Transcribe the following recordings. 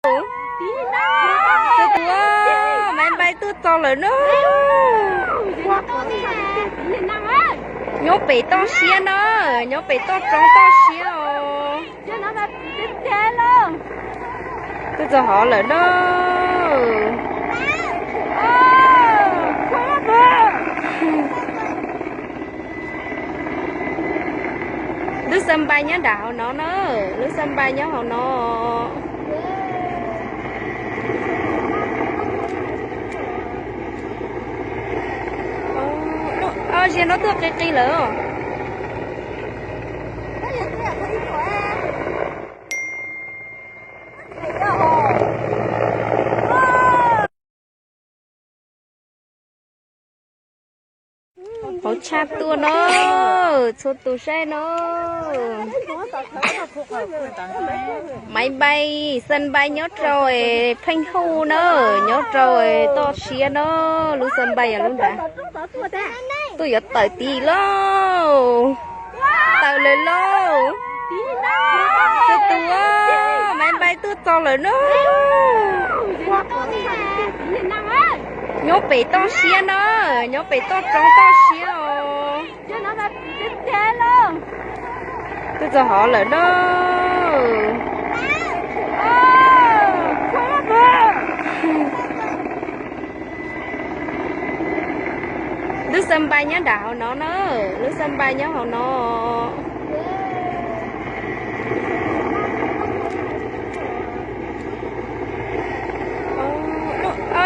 Tus tus, máy bay tuaj txog lawm na. Nyob pem toj siab na, nyob pem toj roob toj siab os. Tuaj txog hov lawm na. Lub sân bay nyob nram hauv no na, lub sân bay nyob hauv no. Ziag no tuaj qis qis lawm. Hauv tshaj tuaj no, txhua tus saib no. Máy bay, sân bay nyob rau Pheej Huj na, nyob rau toj siab no, lub sân bay yog lub nrad. Tuaj yuav tawm tid lauj. Tawm lawm lauj. Tus tus, máy bay tuaj txog lawm na. Nyob pem toj siab na, nyob pem toj roob toj siab os. Tuaj txog hov lawm na. Lub sân bay nyob nram hauv no na, lub sân bay nyob hauv no.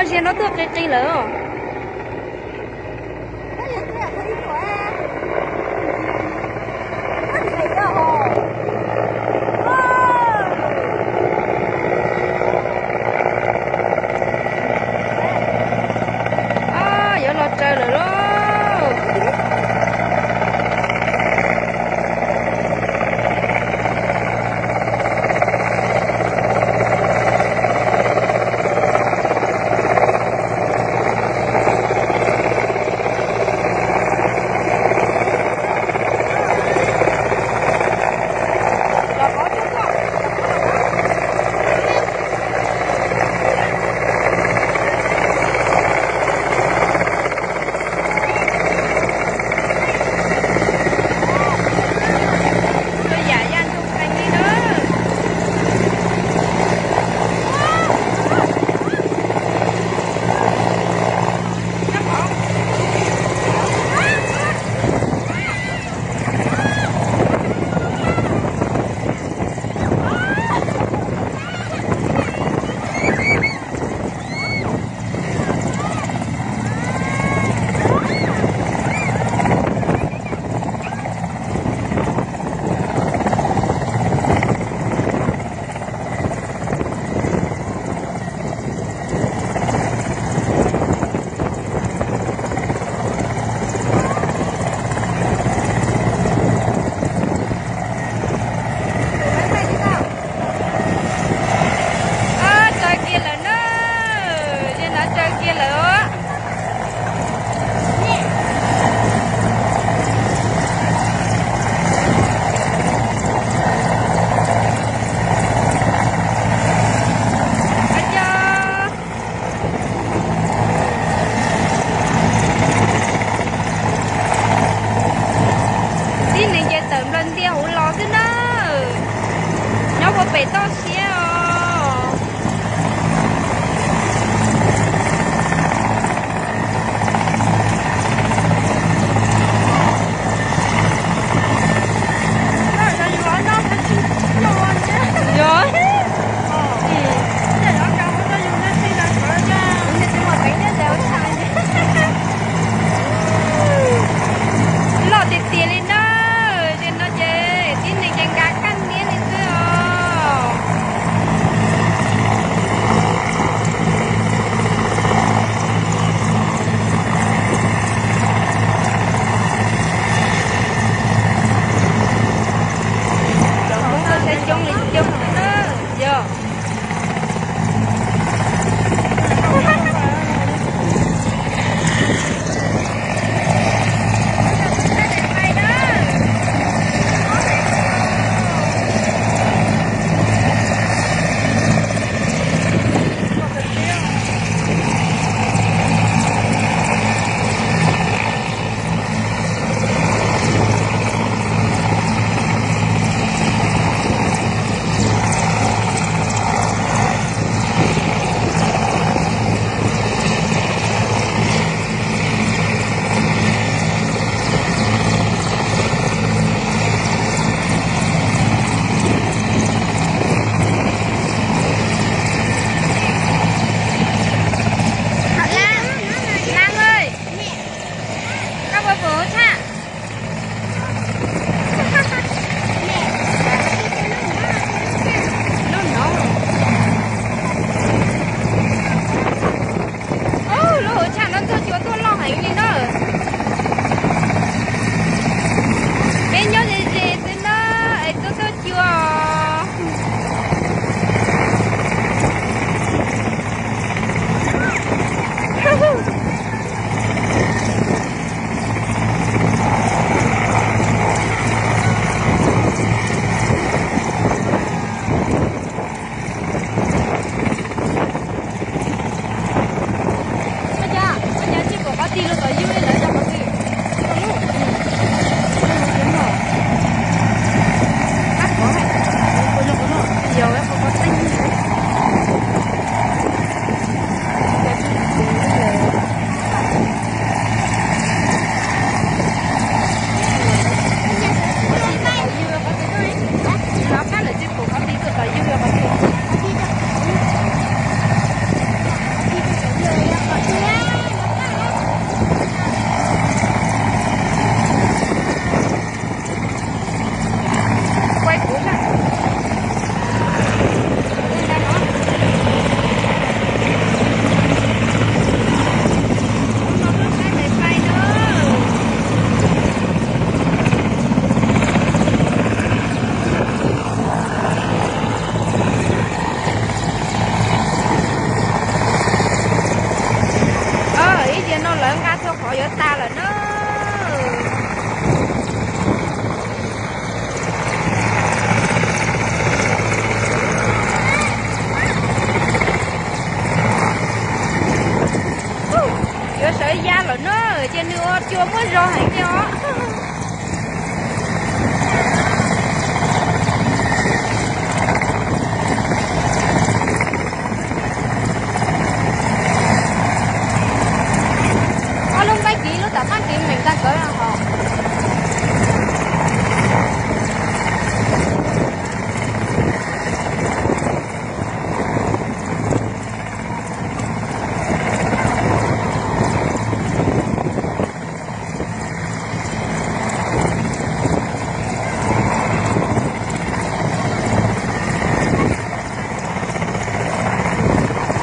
Ziag no tuaj qis qis lawm. Yuav los tsaws lawm lauj. Cua muaj zog heev li os. Ob lub npaib kiv lub tom qab kiv meem tag kawg hos.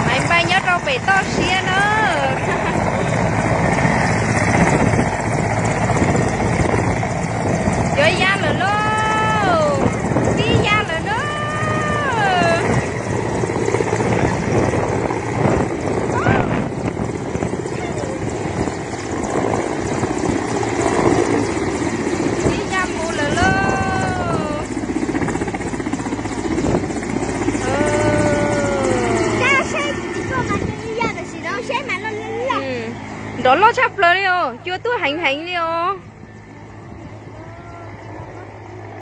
Maiv Npaib nyob rau pem toj siab na. Yuav ya lawm lauj, tib ya lawm na. Tib ya mus lawm lauj. Nrov loj tshaj plaws li os, cua tuaj heev heev li os.